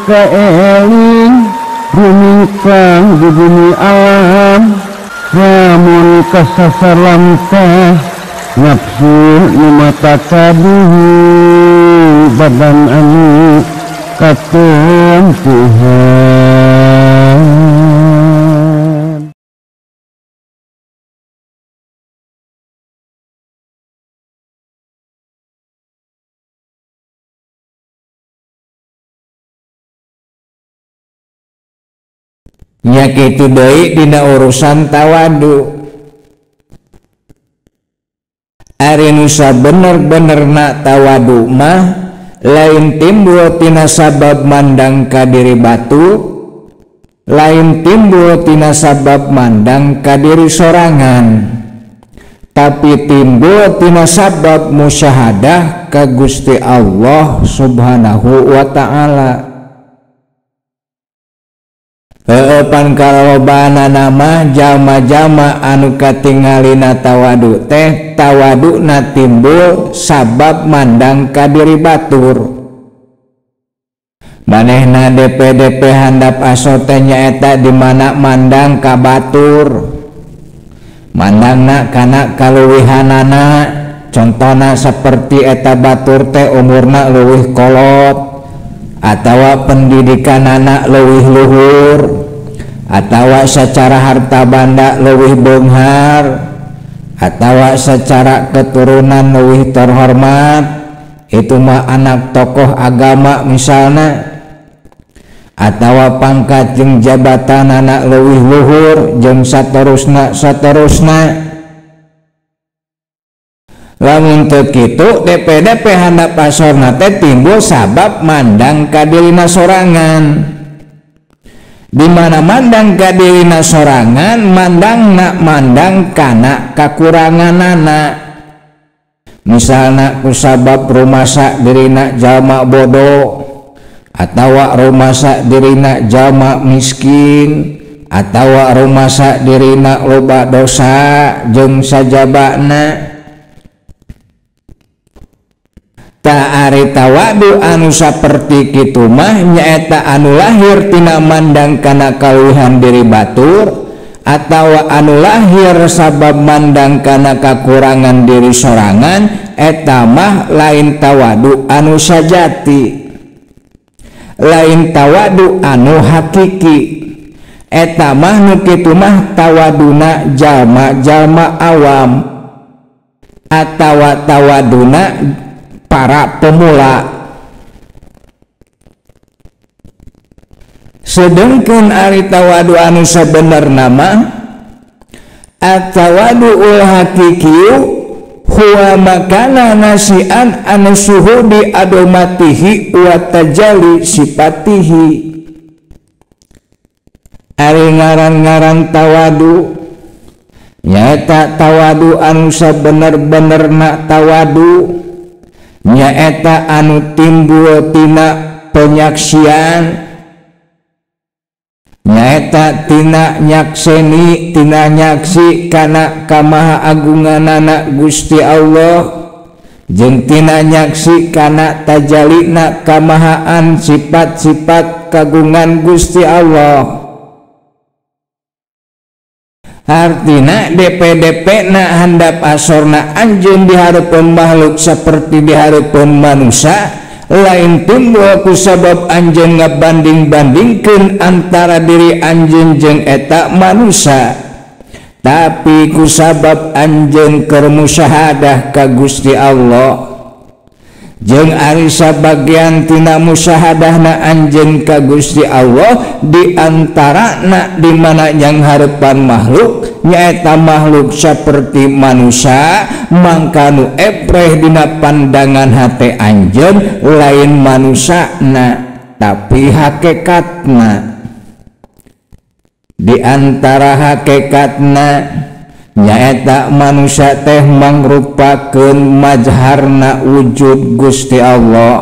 kaeling rumingkang di bumi alam lamun kasasar lamtah nafsu nu mata kaduhu badan anu katempuhan. Nya kitu deui dina urusan tawadu. Ari nu sabener-benerna tawadu mah lain timbul tina sabab mandang ka diri batur, lain timbul tina sabab mandang ka diri sorangan, tapi timbul tina sabab musyahadah ka Gusti Allah Subhanahu wa ta'ala. Pan kalobana nama jalma-jalma anu katingalina tawadu teh tawaduna timbul sabab mandang ka diri batur. Manehna DPDP handap aso teh nyaeta di mana mandang ka batur, mandangna kana kaluwihanana, contona seperti eta batur teh umurna leuwih kolot atawa pendidikan anak leuwih luhur atawa secara harta banda leuwih beunghar atawa secara keturunan leuwih terhormat, itu mah anak tokoh agama misalnya, atawa pangkat jeung jabatan anak leuwih luhur jeung saterusna saterusna. Lamun teu kitu DPDP handap asorna teh timbul sabab mandang ka dirina sorangan. Di mana mandang ka dirina sorangan, mandangna mandang kana kakuranganana. Misalna ku sabab rumasa dirina jalma bodoh atawa rumasa dirina jalma miskin atawa rumasa dirina loba dosa jeung sajabana. Ta ari tawadu anu saperti kitu mah nyaeta anu lahir tina mandang kana kaluwihan diri batur atawa anu lahir sabab mandang kana kakurangan diri sorangan, eta mah lain tawadu anu sajati, lain tawadu anu hakiki. Eta mah nu kitu mah tawaduna jalma-jalma awam atawa tawaduna para pemula. Sedangkan ari tawadu anu sabenerna mah at-tawadu ul haqiqiyu huwa makana nasian anu suhudi adomatihi wa tajali sifatihi. Ari ngaran-ngaran tawadu nyaeta tawadu anu sabener-benerna tawadu nyaeta anu timbul tina penyaksian, nyaeta tina nyakseni tina nyaksi kana kamaha agunganana Gusti Allah jeung tina nyaksi kana tajalina kamahaan sifat-sifat kagungan Gusti Allah. Artina DPDP na handap asorna anjeun di hareupeun makhluk seperti di hareupeun manusia, lain timbul ku sabab anjeun ngabanding-bandingkeun antara diri anjeun jeung eta manusia, tapi ku sabab anjeun keur musyahadah ka Gusti Allah jeung ari sabagian tina musyahadahna anjeun ka Gusti Allah di antarana di mana yang hareupan makhluk nyaeta makhluk seperti manusia, mangka nu epreh dina pandangan hate anjeun lain manusana tapi hakikatna. Di antara hakikatna nyaeta manusia teh mangrupakeun majharna wujud Gusti Allah,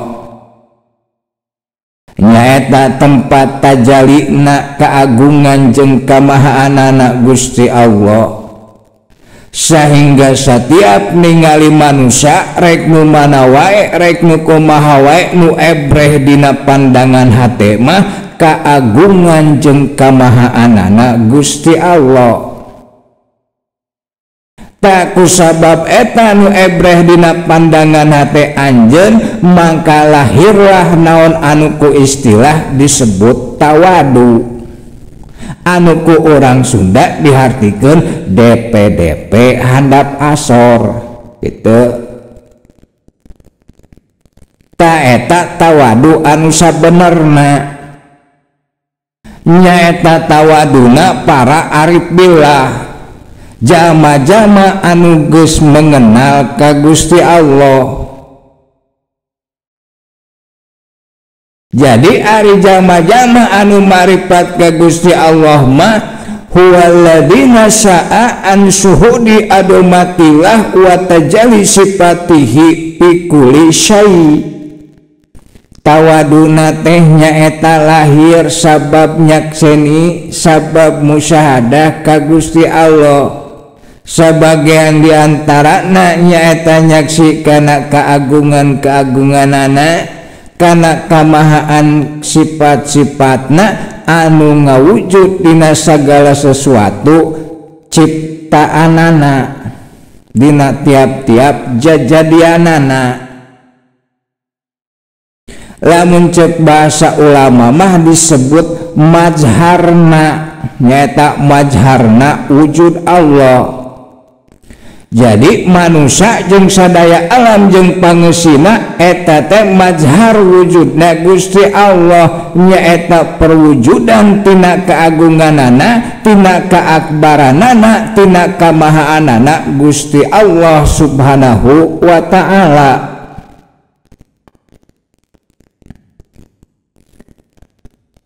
nyaeta tempat tajalina keagungan jeung kamahaanana Gusti Allah. Sehingga setiap ningali manusia rek nu mana wae rek nu kumaha wae nu ebreh dina pandangan hate mah kaagungan jeung kamahaanana Gusti Allah. Tak kusabab eta nu ebreh dina pandangan hate anjeun mangka lahirlah naon anu ku istilah disebut tawadu. Anu ku orang Sunda dihartikeun DPDP handap asor gitu. Ta eta tawadu anu sabenerna nyaeta tawaduna para arif billah, jama-jama anu geus mengenal ka Gusti Allah. Jadi ari jama-jama anu marifat ka Gusti Allah mah huwalladzina sya'a an syuhudi adomatillah wa tajalli sifatihi fi kulli syai. Tawaduna teh nyaeta lahir sabab nyakseni sabab musyahadah ka Gusti Allah. Sebagian diantarana nyaeta nyaksi kana keagungan-keagunganana, kana kamahaan sifat-sifatna anu ngawujud dina sagala sesuatu ciptaanana, dina tiap-tiap jajadianana. Lamun cek bahasa ulama mah disebut majharna, nyaeta majharna wujud Allah. Jadi manusia jeung sadaya alam jeung pangeusina eta teh majhar wujudna Gusti Allah, nyaeta perwujudan tina keagunganana, tina keakbaranana, tina kamahaanana Gusti Allah Subhanahu wa ta'ala.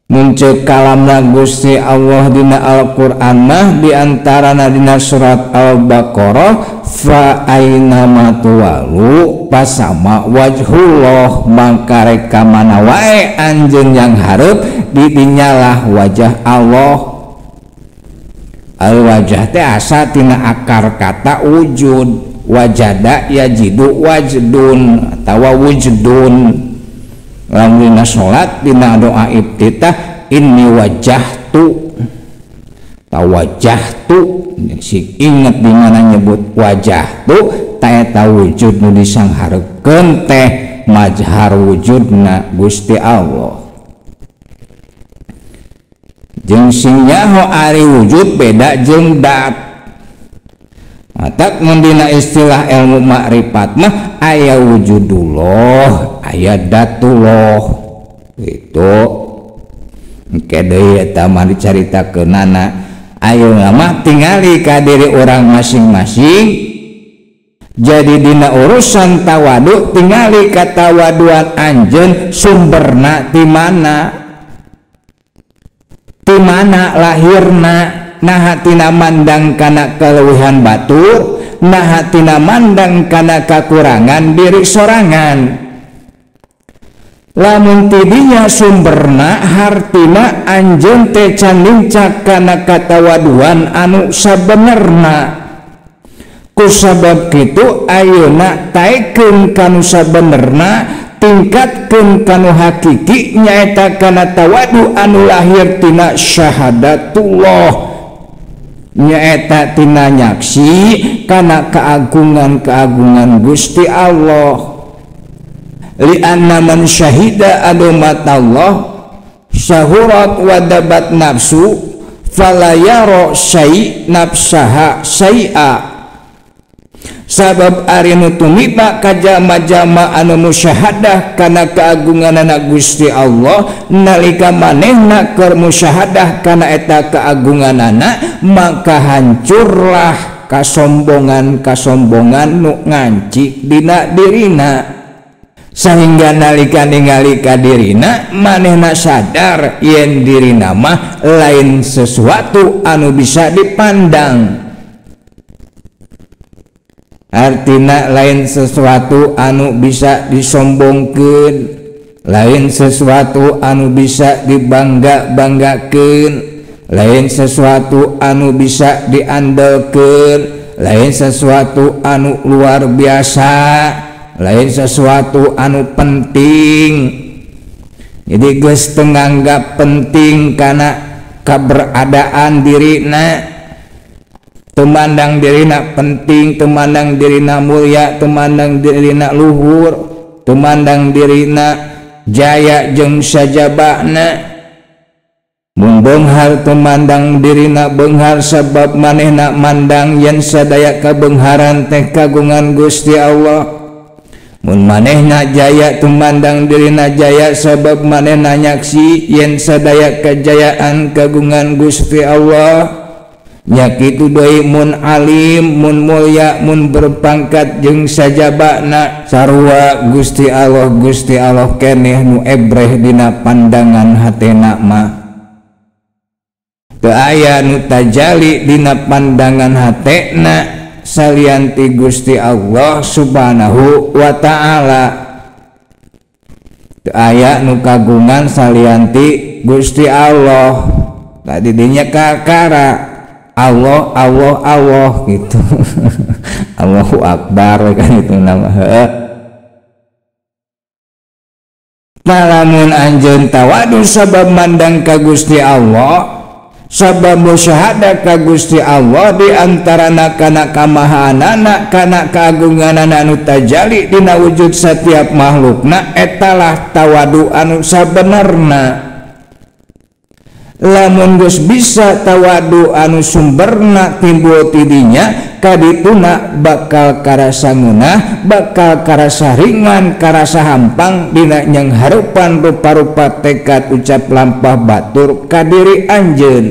Muncul kalamna Gusti Allah dina Al-Qur'an mah diantarana dina surat Al-Baqarah fa aina ma tuwalu pasama wajhullah, mangka rek ka mana wae anjeun yang hareup didinyalah wajah Allah. Al wajah teh asa tina akar kata wujud, wajada yajidu wajdun atawa wujdun. Lamun dina salat dina doa iftitah inni wajjahtu tawajjahtu, si inget di mana nyebut wajahtu ta eta wujud nu disanghareukeun teh majhar wujudna Gusti Allah. Jeung sing nyaho ari wujud beda jeung dat. Matak mun dina istilah ilmu makrifat mah aya wujudullah, aya datullah. Gitu. Engke deui eta mah dicaritakeunana. Ayeuna mah tingali ka diri urang masing-masing. Jadi dina urusan tawadu tingali ka tawaduan anjeun sumberna ti mana? Ti mana lahirna? Nah tina mandang kana keleuwihan batur, nah tina mandang kana kakurangan diri sorangan. Lamun tidinya sumberna hartina anjeun teh can lincak kana katawaduan anu sabenerna. Kusabab kitu ayeuna taekeun kanu sabenerna, tingkatkeun kanu hakiki nyaeta kana tawadu anu lahir tina syahadatullah, nyaeta tina nyaksi kana keagungan-keagungan Gusti Allah. Li'anna man syahida adumatallah syahurat wadabat nafsu fala yara syai nafsaha syai'a. Sabab ari nu tumiba ka jama-jama anu musyahadah kana keagunganana Gusti Allah, nalika manehna keur musyahadah kana eta keagunganana, maka hancurlah kasombongan-kasombongan nu ngancik dina dirina. Sehingga nalika ningali ka dirina manehna sadar yen dirina mah lain sesuatu anu bisa dipandang. Artina lain sesuatu anu bisa disombongkeun, lain sesuatu anu bisa dibangga-banggakeun, lain sesuatu anu bisa diandelkeun, lain sesuatu anu luar biasa, lain sesuatu anu penting. Jadi geus teu nganggap penting kana keberadaan dirina, teu mandang dirina penting, teu mandang dirina mulia, teu mandang dirina luhur, teu mandang dirina jaya jeung sajabana. Mun beunghar teu mandang dirina beunghar sabab manehna mandang yen sadaya kabeungharan teh kagungan Gusti Allah. Mun manehna jaya teu mandang dirina jaya sabab manehna nyaksi yen sadaya kajayaan kagungan Gusti Allah. Nya kitu deui mun alim, mun mulya, mun berpangkat jeung sajabana sarua Gusti Allah. Gusti Allah keneh nu ebreh dina pandangan hatena mah. Teu aya nu tajali dina pandangan hatena salian ti Gusti Allah Subhanahu wa ta'ala. Teu aya nu kagungan salian ti Gusti Allah. Tadi dinya kakara Allah Allah Allah gitu. Allahu Akbar kan itu nama. Lamun anjeun tawadu sabab mandang ka Gusti Allah, sabab musyahadah ka Gusti Allah di antarana kana kamahaanana kana keagunganana anu tajali dina wujud setiap makhlukna, etalah tawadu anu sabenerna. Lamun geus bisa tawadu anu sumberna timbul tidinya kadituna bakal karasa ngeunah, bakal karasa ringan, karasa hampang dina nyangharupan rupa-rupa tekad ucap lampah batur ka diri anjeun.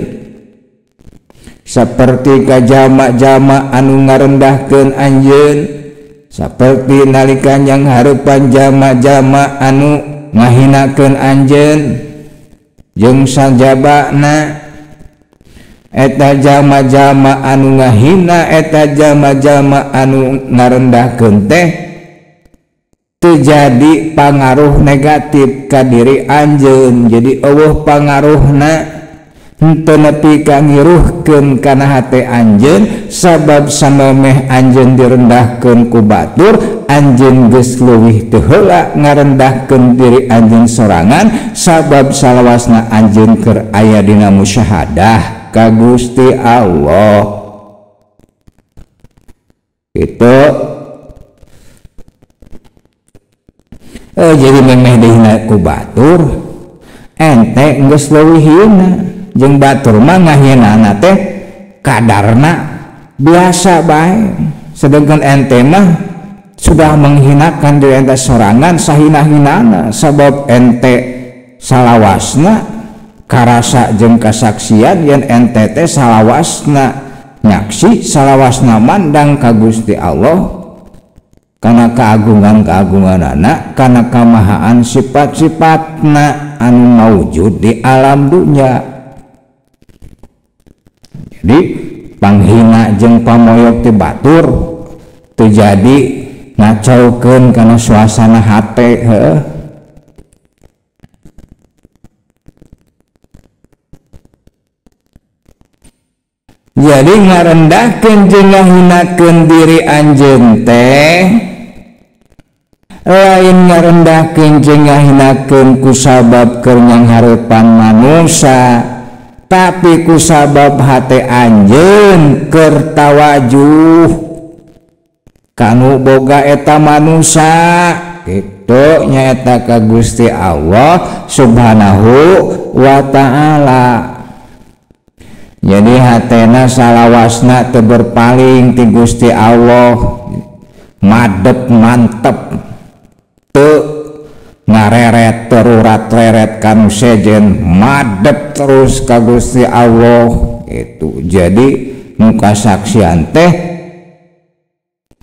Saperti ka jalma-jalma anu ngarendahkeun anjeun, saperti nalika nyangharupan jalma-jalma anu ngahinakeun anjeun jeung sajabana. Eta jalma-jalma anu ngahina, eta jalma-jalma anu ngarendahkeun teh teu jadi pangaruh negatif ka diri anjeun. Jadi eueuh pangaruhna henteu nepi ka ngiruhkeun kana hate anjeun, sabab samemeh anjeun direndahkeun ku batur, anjeun geus leuwih teu heula ngarendahkeun diri anjeun sorangan, sabab salawasna anjeun keur aya dina musyahadah ka Gusti Allah. Gitu. Jadi memeh dihina ku batur, ente geus leuwih hina. Jeung batur mah ngahinana teh kadarna biasa bae, sedangkan ente mah sudah menghinakan diri ente sorangan sahina-hinana, sabab ente salawasna karasa jeung kasaksian yen ente teh salawasna nyaksi, salawasna mandang ka Gusti Allah kana keagungan-keagunganana, kana kamahaan sifat-sifatna anu maujud di alam dunya. Jadi panghina jeung pamoyok ti batur teu jadi ngacaukeun kana suasana hate heuh. Jadi ngarendahkeun jeung ngahinakeun diri anjeun teh lain ngarendahkeun jeung ngahinakeun ku sabab keur nyanghareupan manusa, tapi ku sabab hate anjeun keur tawajuh kanu boga eta manusa. Kitu nyaeta ka Gusti Allah Subhanahu wa ta'ala. Jadi hatena salawasna teu berpaling ti Gusti Allah, madep mantep, teu ngareret terurat-reret kanu sejen, madep terus ka Gusti Allah. Itu jadi muka saksian teh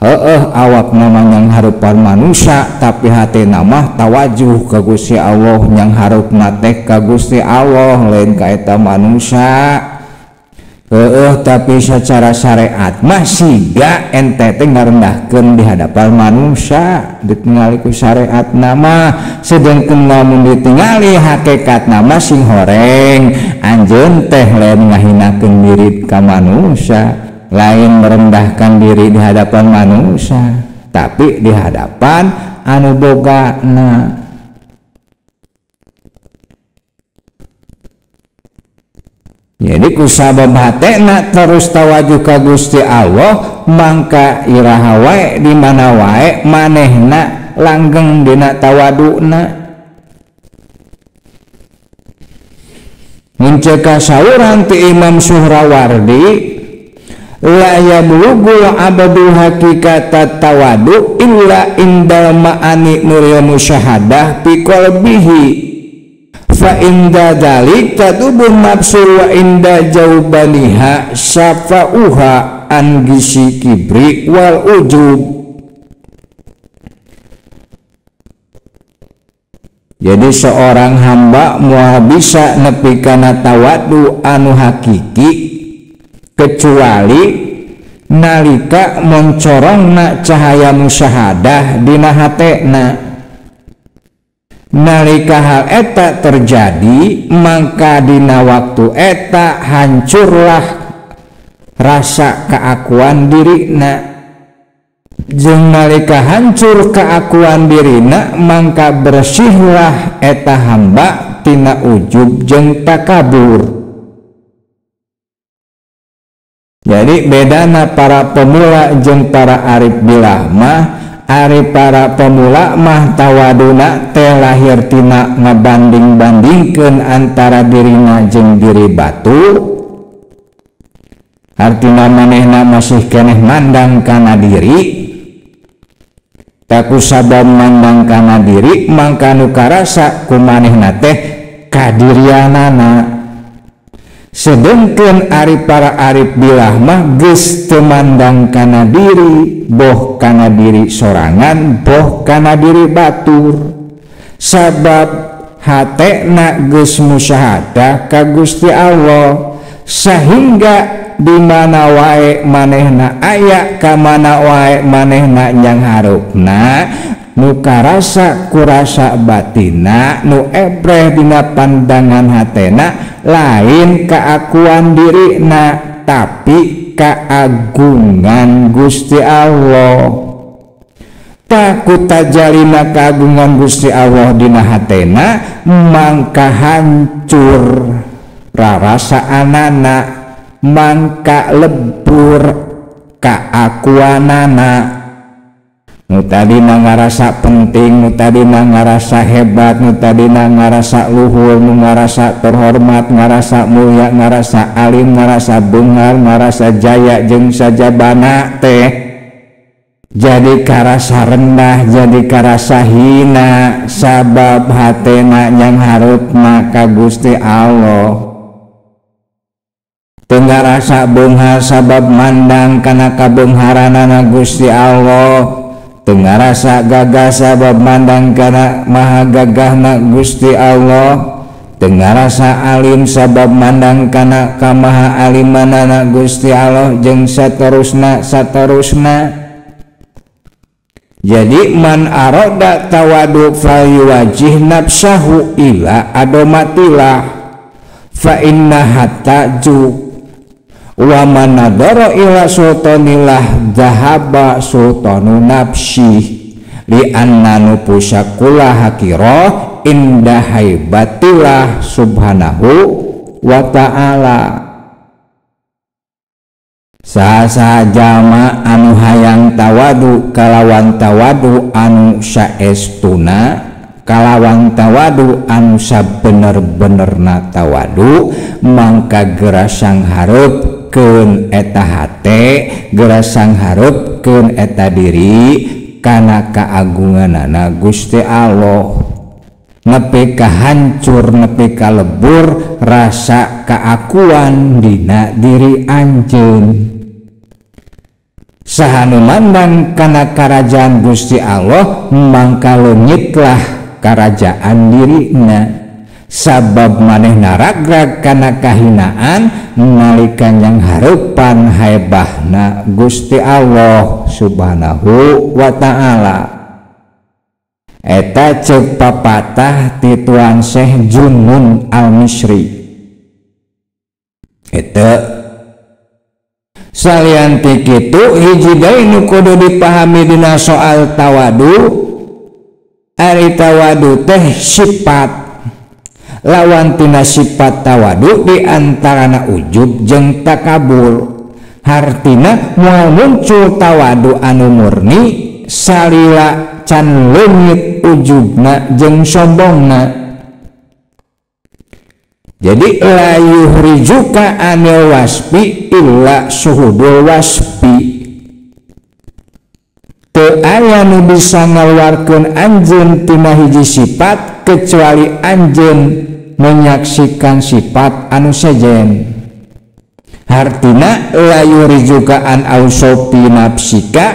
heueuh awak nama yang harupan manusia, tapi hatena mah tawajuh ka Gusti Allah, yang harupna teh ka Gusti Allah lain ka eta manusia. Heueuh tapi secara syariat mah siga ente teh ngarendahkeun di hadapan manusia ditingali ku syariat nama, sedengkeun lamun ditingali hakikat nama sing horeng anjeun teh lain ngahinakeun diri ka manusia. Lain merendahkan diri di hadapan manusia, tapi di hadapan anu bogana. Jadi kusabab hatena terus tawajuh ka Gusti Allah, mangka iraha wae di mana wae manehna langgeng dina tawaduna. Mun ceuk kasauran ti Imam Suhrawardi, la yablugul abdu haqiqata tawadu illa indal ma'ani nuril musyahadah fi qalbihi fa inda dzalik tadubun nafsu wa inda jaubaniha syafa'uha an gisi kibri wal ujub. Jadi seorang hamba moal bisa nepi kana tawadu anu hakiki kecuali nalika moncorongna cahaya musyahadah dina hatena. Nalika hal eta terjadi, maka dina waktu eta hancurlah rasa keakuan dirina. Jeung nalika hancur keakuan dirina, mangka bersihlah eta hamba tina ujub jeung takabur. Jadi bedana para pemula jeung para arif bilah mah, ari para pemula mah tawaduna teh lahir tina ngabanding-bandingkeun antara dirina jeung diri batur. Artina manehna masih keneh mandang kana diri. Taku sabab mandang kana diri mangka nu karasa ku manehna teh kadirianana. Sedengkeun ari para arif bilah mah geus teu mandang kana diri, boh kana diri sorangan, boh kana diri batur. Sabab hatena geus musyahadah ka Gusti Allah, sehingga di mana wae manehna aya, ka mana wae manehna nyang harupna, nu karasa kurasa batina, nu ebreh dina pandangan hatena, lain keakuan dirina tapi keagungan Gusti Allah. Takut tajalina keagungan Gusti Allah dina hatena, mangka hancur rarasaanana, mangka lebur keakuanana. Nu tadina ngarasa penting, nu tadina ngarasa hebat, nu tadina ngarasa luhur, nu ngarasa terhormat, ngarasa mulia, ngarasa alim, ngarasa beunghar, ngarasa jaya jeung sajabana teh jadi karasa rendah, jadi karasa hina, sabab hatena yang harupna ka Gusti Allah. Teu ngarasa beunghar sabab mandang kana kabeungharanana Gusti Allah. Teu ngarasa gagah sabab mandang kana maha gagahna Gusti Allah. Teu ngarasa alim sabab mandang kana kamaha alimanana Gusti Allah, jeung saterusna saterusna. Jadi man arada tawadu falyuwajih nafsahu ila adomatilah fa inna hatta ju wa man nadara ila sultanillah dhahaba sultanu nafsi li anna nufusa kullaha hakira inda haibatillah subhanahu wa ta'ala. Saha-saha jalma anu hayang tawadu kalawan tawadu anu saestuna, kalawan tawadu anu sabener-benerna tawadu, mangka gerasang hareupkeun eta hate, gerasang hareupkeun eta diri kana kaagunganana Gusti Allah. Nepi ka hancur, nepi ka lebur rasa keakuan dina diri anjeun. Saha nu mandang kana karajaan Gusti Allah, mangka leungitlah karajaan dirina, sabab manehna ragrag kana kahinaan nalika nyang hareupan haebahna Gusti Allah subhanahu wa ta'ala. Eta ceuk papatah ti Tuan Syekh Junun Al-Misri. Eta Salian ti kitu hiji deui nu kudu dipahami dina soal tawadu, ari tawadu teh sifat lawan tina sifat tawadu di antarana ujub jeung takabur. Hartina moal muncul tawadu anu murni salila can leungit ujubna jeung sombongna. Jadi la yuhrijuka anil wasfi illa suhudul wasfi. Teu aya nu bisa ngaluarkeun anjeun tina hiji sifat kecuali anjeun menyaksikan sifat anu sejen. Hartina la yuhrijuka an ausofi nafsika,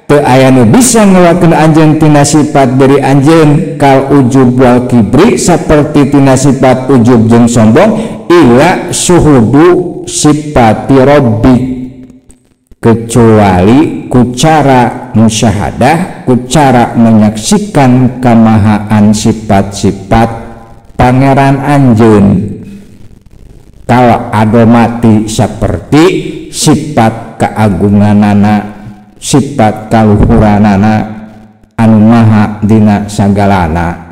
teu aya nu bisa ngaluarkeun anjeun tina sifat diri anjeun kal ujub wal kibri saperti tina sifat ujub jeung sombong illa suhudu sifati rabbik, kecuali ku cara musyahadah, ku cara menyaksikan kemahaan sifat-sifat pangeran anjeun. Kalau adomati seperti sifat keagunganana, sifat kaluhuranana anu maha dina sagalana.